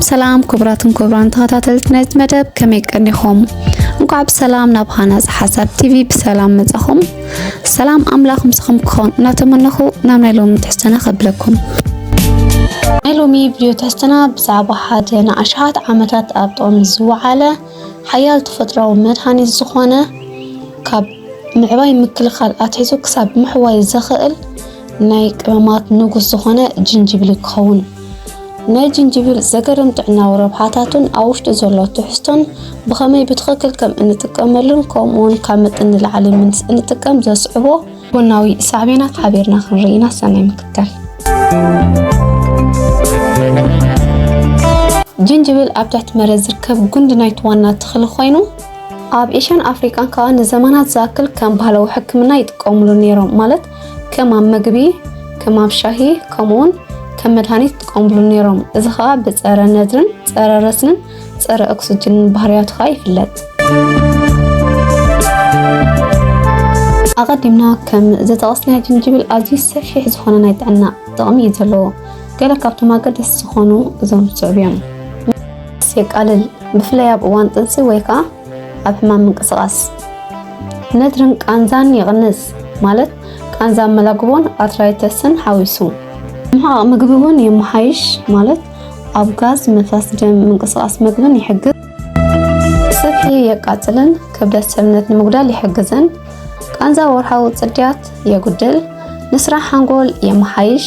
ሰላም ክቡራትን ክቡራን ተኸታተልቲ ናይዚ መደብ፣ ከመይ ቀኒኹም? እንኳዕ ብሰላም ናብ ሃናፂ ሓሳብ ቲቪ ብሰላም መጻኹም። ሰላም ኣምላኽ ምሳኹም ክኾን እናተመነኹ ናብ ናይ ሎሚ ትሕዝቶና ከብለኩም። ናይ ሎሚ ቪድዮ ትሕዝቶና ብዛዕባ ሓደ ንኣሽሓት ዓመታት ኣብ ጥቕሚ ዝወዓለ ሓያል ተፈጥሮኣዊ መድሃኒት ዝኾነ፣ ካብ ምዕባይ ምክልኻል ኣትሒዙ ክሳብ ምሕዋይ ዘኽእል ናይ ቅመማት ንጉስ ዝኾነ ጅንጅብል ክኸውን። ናይ ጅንጅብል ዘገርም ጥዕናዊ ረብሓታቱን ኣብ ውሽጡ ዘሎ ትሕዝቶን ብኸመይ ብትኽክል ከም እንጥቀመሉን ከምኡውን ካብ መጠን ንላዕሊ ምስ እንጥቀም ዘስዕቦ ጎናዊ ሳዕቤናት ሓቢርና ክንርኢ ኢና። ሰናይ ምክትታል። ጅንጅብል ኣብ ትሕቲ መሬት ዝርከብ ጉንዲ ናይቲ ዋና ተኽሊ ኮይኑ፣ ኣብ ኤሽያን ኣፍሪቃን ከኣ ንዘመናት ዝኣክል ከም ባህላዊ ሕክምና ይጥቀሙሉ ነይሮም። ማለት ከም ኣብ መግቢ፣ ከም ኣብ ሻሂ፣ ከምኡውን ከም መድሃኒት ይጥቀሙሉ ነይሮም። እዚ ከኣ ብጸረ ነድርን ጸረ ረስንን ጸረ ኦክስጅንን ባህርያቱ ከኣ ይፍለጥ። ኣቐዲምና ከም ዝጠቐስናዮ ጅንጅብል ኣዝዩ ሰፊሕ ዝኾነ ናይ ጥዕና ጥቕሚ እዩ ዘለዎ። ገለ ካብቶም ኣገደስቲ ዝኾኑ እዞም ዝስዕቡ እዮም። የቃልል፣ ብፍላይ ኣብ እዋን ጥንሲ ወይ ከኣ ኣብ ሕማም ምንቅስቓስ። ነድርን ቃንዛን ይቕንስ፣ ማለት ቃንዛ መላግቦን ኣርትራይተስን ሓዊሱ። ምሕቓቕ ምግቢ እውን የመሓይሽ፣ ማለት ኣብ ጋዝ፣ ምፍሳስ ደም፣ ምንቅስቓስ ምግብን ይሕግዝ። ስብሒ የቃጽልን ክብደት ሰብነት ንምጉዳል ይሕግዝን። ቃንዛ ወርሓዊ ጽድያት የጉድል። ንስራሕ ሓንጎል የመሓይሽ።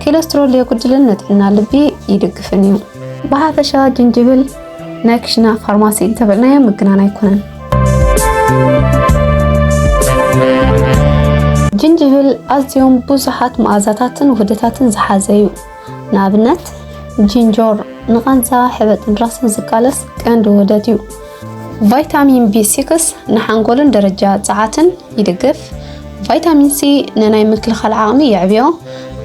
ኬለስትሮል የጉድልን ንጥዕና ልቢ ይድግፍን እዩ። ብሓፈሻ ጅንጅብል ናይ ክሽና ፋርማሲ እንተበልናዮ ምግናን ኣይኮነን። ጅንጅብል ኣዝዮም ብዙሓት መኣዛታትን ውህደታትን ዝሓዘ እዩ። ንኣብነት ጅንጆር ንቓንዛ፣ ሕበጥን ራስን ዝቃለስ ቀንዲ ውህደት እዩ። ቫይታሚን ቢ ሲክስ ንሓንጎልን ደረጃ ጸዓትን ይድግፍ። ቫይታሚን ሲ ንናይ ምክልኻል ዓቕሚ የዕብዮ።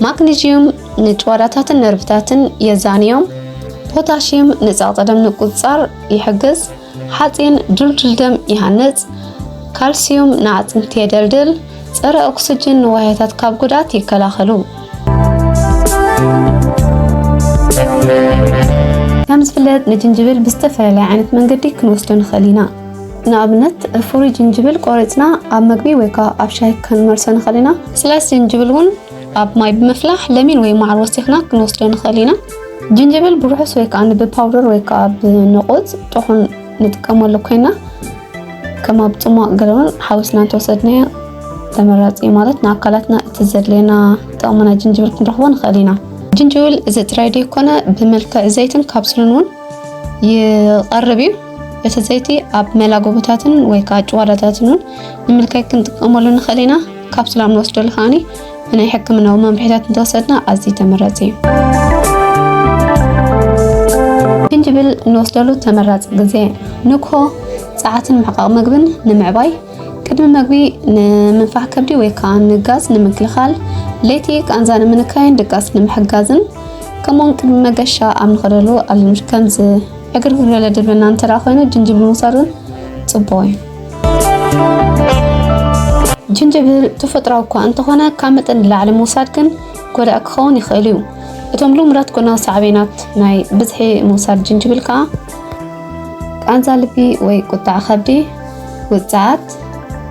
ማግኒዥዩም ንጭዋዳታትን ነርቭታትን የዛንዮም። ፖታሽዩም ንጸቕጢ ደም ንቁጽጻር ይሕግዝ። ሓጺን ድልዱል ደም ይሃንጽ። ካልሲዩም ንኣዕጽምቲ የደልድል። ጸረ ኦክስጅን ንዋህዮታት ካብ ጉድኣት ይከላኸሉ። ከም ዝፍለጥ ንጅንጅብል ብዝተፈላለየ ዓይነት መንገዲ ክንወስዶ ንኽእል ኢና። ንኣብነት ፍሩይ ጅንጅብል ቆሪጽና ኣብ መግቢ ወይ ከኣ ኣብ ሻሂ ክንመልሶ ንኽእል ኢና። ስላይስ ጅንጅብል እውን ኣብ ማይ ብምፍላሕ ለሚን ወይ መዓር ወሲኽና ክንወስዶ ንኽእል ኢና። ጅንጅብል ብርሑስ ወይ ከኣ ብፓውደር ወይ ከኣ ብንቑጽ ጥሑን ንጥቀመሉ ኮይና፣ ከም ኣብ ጽሟቕ ገለ እውን ሓዊስና እንተወሰድናዮ ተመራጺ እዩ። ማለት ንኣካላትና እቲ ዘድልየና ጥቕሚ ናይ ጅንጅብል ክንረኽቦ ንኽእል ኢና። ጅንጅብል እዚ ጥራይ ዘይኮነ ብመልክዕ ዘይትን ካፕሱልን እውን ይቐርብ እዩ። እቲ ዘይቲ ኣብ መላጎቦታትን ወይ ከዓ ጭዋዳታትን እውን ንምልካይ ክንጥቀመሉ ንኽእል ኢና። ካፕሱል ኣብ ንወስደሉ ከዓኒ ብናይ ሕክምናዊ መምርሒታት እንተወሰድና ኣዝዩ ተመራጺ እዩ። ጅንጅብል እንወስደሉ ተመራጺ ግዜ ንግሆ ጸዓትን ምሕቃቕ ምግብን ንምዕባይ፣ ቅድሚ መግቢ ንምንፋሕ ከብዲ ወይ ከዓ ንጋዝ ንምክልኻል፣ ለይቲ ቃንዛ ንምንካይን ድቃስ ንምሕጋዝን፣ ከምኡውን ቅድሚ መገሻ ኣብ ንኸደሉ ኣልምሽ ከምዚ ዕግርግር ገለ ድብልና እንተ ደኣ ኮይኑ ጅንጅብል ምውሳድ እውን ጽቡቕ እዩ። ጅንጅብል ተፈጥሮኣዊ እኳ እንተኾነ ካብ መጠን ንላዕሊ ምውሳድ ግን ጎዳኢ ክኸውን ይኽእል እዩ። እቶም ልሙዳት ጎናዊ ሳዕቤናት ናይ ብዝሒ ምውሳድ ጅንጅብል ከኣ ቃንዛ ልቢ ወይ ቁጥዐ ከብዲ፣ ውጽዓት፣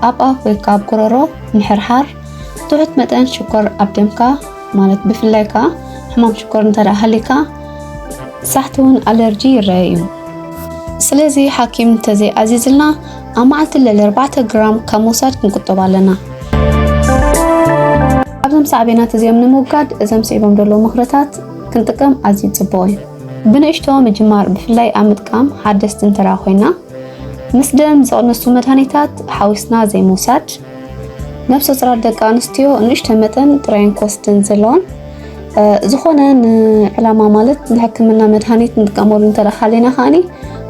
ኣብ ኣፍ ወይ ከኣ ኣብ ጎረሮ ምሕርሓር፣ ትሑት መጠን ሽኮር ኣብ ደምካ፣ ማለት ብፍላይ ከኣ ሕማም ሽኮር እንተ ደኣ ሃልዩካ፣ ሳሕቲ እውን ኣለርጂ ይረአ እዩ። ስለዚ ሓኪም እንተዘይኣዚዝልና ኣብ መዓልቲ ልዕሊ ኣርባዕተ ግራም ካብ ምውሳድ ክንቁጠብ ኣለና። ካብዞም ሳዕቤናት እዚኦም ንምውጋድ እዞም ስዒቦም ዘለዉ ምኽርታት ክንጥቀም ኣዝዩ ጽቡቕ እዩ። ብንእሽቶ ምጅማር፣ ብፍላይ ኣብ ምጥቃም ሓደስቲ እንተ ደኣ ኮይና፣ ምስ ደም ዝቕንሱ መድሃኒታት ሓዊስና ዘይምውሳድ፣ ነብሰ ጹራት ደቂ ኣንስትዮ ንእሽቶ መጠን ጥራየን ክወስደን ዘለወን፣ እ፣ ዝኾነ ንዕላማ ማለት ንሕክምና መድሃኒት ንጥቀመሉ እንተ ደኣ ሃሊና ከኣኒ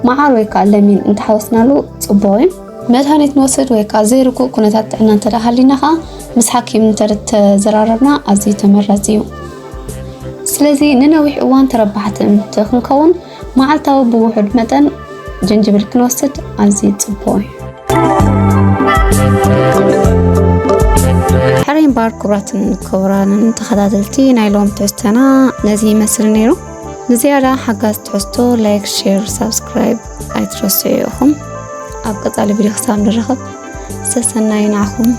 መዓር ወይ ከኣ ለሚን እንተሓወስናሉ ጽቡቕ እዩ። መድሃኒት ንወስድ ወይ ከኣ ዘይርጉእ ኩነታት ጥዕና እንተ ደኣ ሃሊና ከኣ ምስ ሓኪም እንተ ተዘራረብና ኣዝዩ ተመራጺ እዩ። ስለዚ ንነዊሕ እዋን ተረባሕቲ እንተ ክንከውን መዓልታዊ ብውሑድ መጠን ጅንጅብል ክንወስድ ኣዝዩ ጽቡቕ እዩ። ሕራይ እምበኣር ክቡራትን ክቡራንን ተኸታተልቲ ናይ ሎም ትሕዝቶና ነዚ ይመስል ነይሩ። ንዝያዳ ሓጋዝ ትሕዝቶ ላይክ፣ ሼር፣ ሳብስክራይብ ኣይትረስዑ ኢኹም። ኣብ ቀጻሊ ቪድዮ ክሳብ ንራኸብ ሰሰናዩ ንዓኹም።